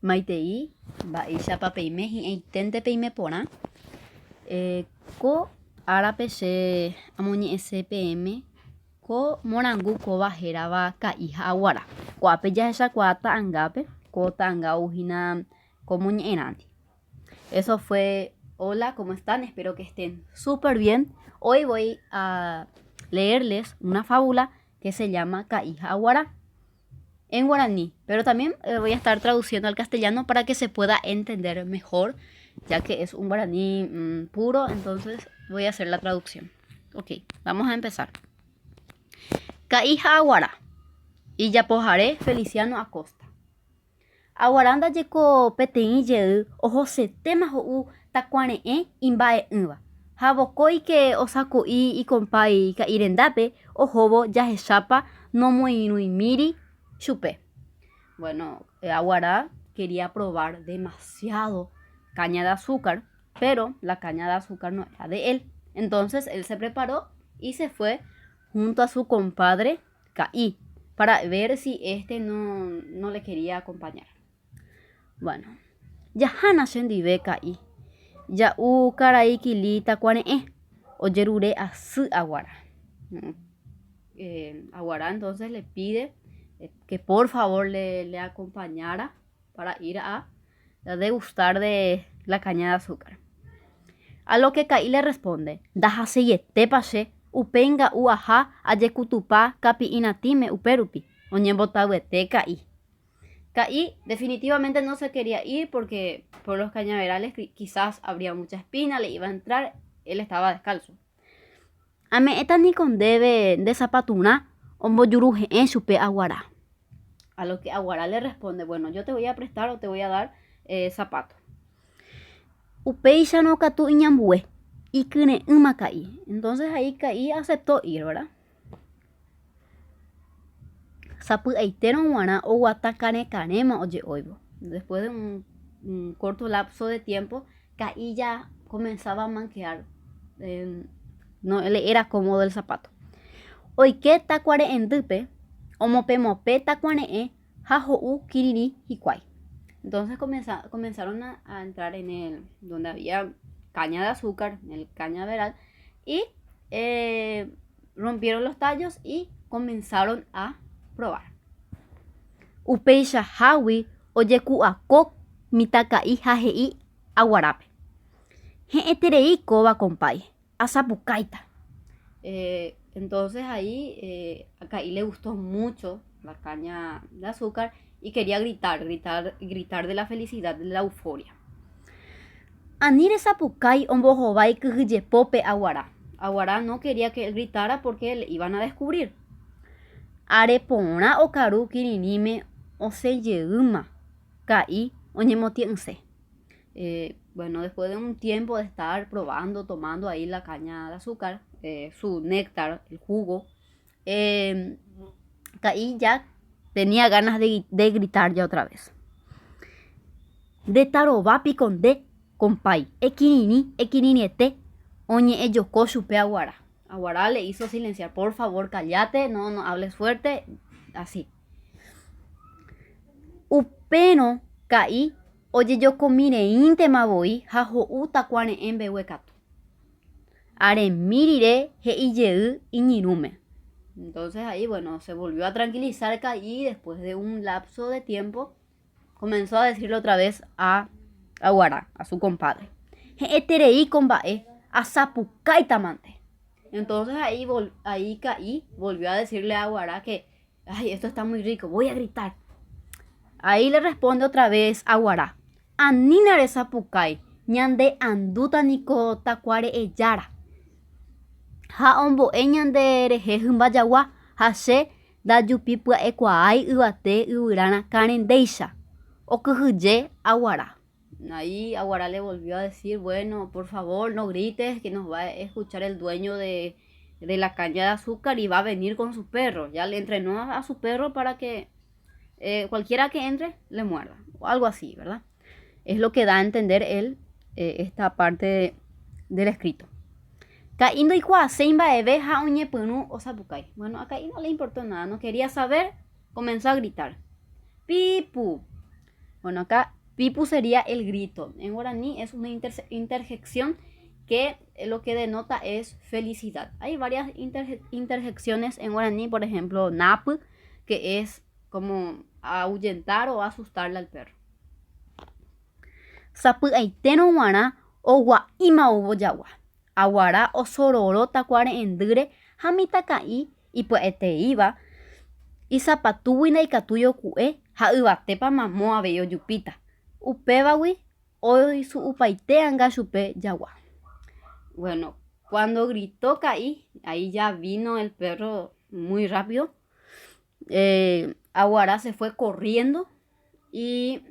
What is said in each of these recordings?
Maitei, mba'éichapa peime hi'ãiténte peime porã. Ko árape che amoñe'ẽse peẽme ko morangu kóva hérava ka'i ha aguara. Ko'ápe jahechakuaa ta'angápe, ko ta'anga ou hína ko moñe'ẽrãndi. Eso fue, hola, ¿cómo están? Espero que estén súper bien. Hoy voy a leerles una fábula que se llama Ka'i ha Aguara en guaraní, pero también eh, voy a estar traduciendo al castellano para que se pueda entender mejor, ya que es un guaraní mm, puro, entonces voy a hacer la traducción. Ok, vamos a empezar. Ka'i ha Aguara, ijapohare Feliciano Acosta. Aguara ndajeko peteĩ jey ohosetéma ho'u takuare'ẽ imba'e'ỹva, ha vokóike osako'i ikompái ka'i rendápe ohóvo jahechápa nomoirũimíri chupe. Bueno, Aguara quería probar demasiado caña de azúcar, pero la caña de azúcar no era de él. Entonces él se preparó y se fue junto a su compadre Ka'i, para ver si este no, no le quería acompañar. Bueno, jahána chendive Ka'i, ja'u karai Kili takuare'ẽ, ojerure asy Aguara. Eh, Aguara entonces le pide eh, que por favor le, le acompañara para ir a degustar de la caña de azúcar. A lo que Ka'i le responde, Ndahaseietépa che, upéi nga'u aha ajekutupa kapi'i natĩme upérupi, oñembotavyete Ka'i. Ka'i definitivamente no se quería ir porque por los cañaverales quizás habría mucha espina, le iba a entrar, él estaba descalzo. Ame'ẽta niko ndéve nde sapaturã ombojuruhe'ẽ chupe Aguara. A lo que Aguara le responde, bueno, yo te voy a prestar o te voy a dar eh, zapato. Upéicharõ katu iñambue, ikyre'ỹma Ka'i. Entonces ahí Ka'i aceptó ir, ¿verdad? Sapy'aitérõ g̃uarã oguata karẽkarẽma oje'óivo. Después de un, un corto lapso de tiempo, Ka'i ya comenzaba a manquear, eh, no le era cómodo el zapato. Oike takuare'ẽndýpe, omopẽmopẽ takuare'ẽ ha ho'u kirirĩ hikuái. Entonces comenza, comenzaron a, a entrar en el, donde había caña de azúcar, en el cañaveral, y eh, rompieron los tallos y comenzaron a probar. Upeichahágui ojeku'ako mitãka'i ha he'i Aguarápe, He'ẽterei kóva kompái, asapukáita. Eh, entonces ahí eh, a Ka'i le gustó mucho la caña de azúcar y quería gritar, gritar, gritar de la felicidad, de la euforia. Ani resapukái ombohovái kyhyjepópe Aguara. Aguara no quería que él gritara porque le iban a descubrir. Are porã okaru kirirĩme osẽ jeýma Ka'i oñemotie'ỹse. Eh, bueno, después de un tiempo de estar probando, tomando ahí la caña de azúcar, eh, su néctar, el jugo, eh, Ka'i ya tenía ganas de, de gritar ya otra vez. Nde tarova piko nde, kompái, ekirirĩ, ekirirĩete, oñe'ẽjoko chupe Aguara. Aguara le hizo silenciar, por favor, callate, no, no hables fuerte, así. Upérõ Ka'i ojejokomireíntema voi ha ho'u takuare'ẽ mbeguekatu. Aremi rire he'i jey iñirũme. Entonces ahí, bueno, se volvió a tranquilizar Ka'i después de un lapso de tiempo comenzó a decirle otra vez a Aguara, a su compadre. He'ẽterei ko mba'e asapukáitamante. Entonces ahí, ahí Ka'i volvió a decirle a Aguara que, ay, esto está muy rico, voy a gritar. Ahí le responde otra vez Aguara, anína resapukái, ñande andúta niko takuare'ẽ jára. Ha ombo'e ñande rehe hymba jagua, ha che Ndajupi pya'ekuaái yvate yvyra rakãre ndéicha, okyhyje Aguara. Ahí Aguara le volvió a decir, bueno, por favor, no grites, que nos va a escuchar el dueño de, de la caña de azúcar y va a venir con su perro. Ya le entrenó a, a su perro para que eh, cualquiera que entre le muerda, o algo así, ¿verdad? Es lo que da a entender él eh, esta parte de, del escrito. Ka'i ndoikuaaséi mba'eve ha oñepyrũ osapukái. Bueno, a Ka'i no le importó nada, no quería saber, comenzó a gritar. Pipu! Bueno, acá pipu sería el grito. En guaraní es una interjección que lo que denota es felicidad. Hay varias interjecciones en guaraní, por ejemplo, nap, que es como ahuyentar o asustarle al perro. Sapy'aitérõ g̃uarã ogua'íma oúvo jagua. Aguara osororo takuare'ẽndýre ha mitãka'i ipya'eteíva isapatúgui ndaikatúi oku'e ha yvatépa mamo avei ojupíta. Upévagui oisu'upaite anga chupe jagua. Bueno, cuando gritó ka'i, ahí ya vino el perro muy rápido, Aguara se fue corriendo y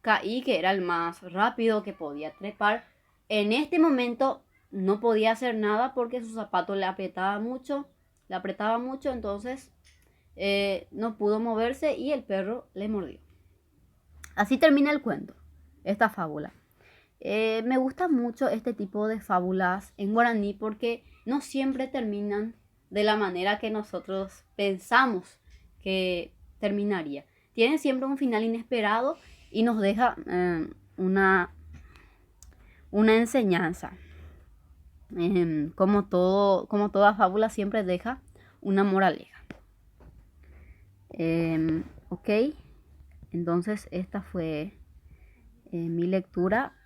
Ka'i, que era el más rápido que podía trepar, en este momento no podía hacer nada porque su zapato le apretaba mucho, le apretaba mucho, entonces eh, no pudo moverse y el perro le mordió. Así termina el cuento, esta fábula. Eh, me gusta mucho este tipo de fábulas en guaraní porque no siempre terminan de la manera que nosotros pensamos que terminaría. Tienen siempre un final inesperado y nos deja eh, una, una enseñanza. Em, como, todo, como toda fábula siempre deja una moraleja. Em, ok, entonces esta fue eh, mi lectura.